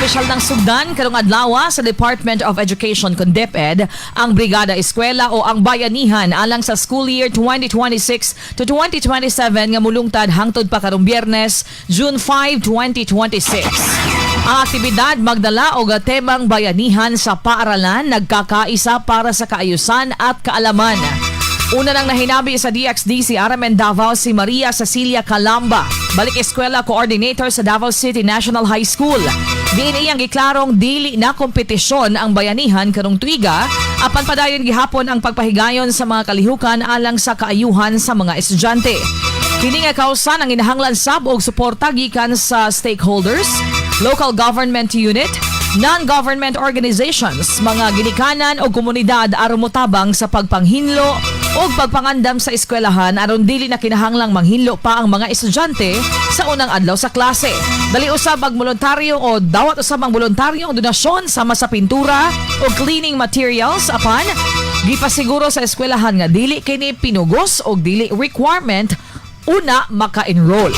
Opisyal ng sugdan karong adlaw sa Department of Education kon DepEd ang Brigada Eskwela o ang Bayanihan alang sa school year 2026 to 2027 nga mulungtad hangtod pa karong Biyernes, June 5, 2026. Ang aktibidad magdala og temang "Bayanihan sa Paaralan, Nagkakaisa para sa Kaayusan at Kaalaman." Una nang nahinabi sa DXDC RMN Davao si Maria Cecilia Calamba, Balik Eskwela Coordinator sa Davao City National High School. Diin iyang giklarong dili na kompetisyon ang bayanihan karong tuiga, apan padayon gihapon ang pagpahigayon sa mga kalihukan alang sa kaayuhan sa mga estudyante. Kini nga kausa ang inahanglan sab og suporta gikan sa stakeholders, local government unit, non-government organizations, mga ginikanan o komunidad aron motabang sa pagpanghinlo o pagpangandam sa eskwelahan aron dili na kinahanglang manghinlo pa ang mga estudyante sa unang adlaw sa klase. Dali usab ang voluntaryo o dawat usab ang voluntaryo ang donasyon sama sa pintura o cleaning materials, apan gipasiguro sa eskwelahan nga dili kini pinugos o dili requirement una maka-enroll.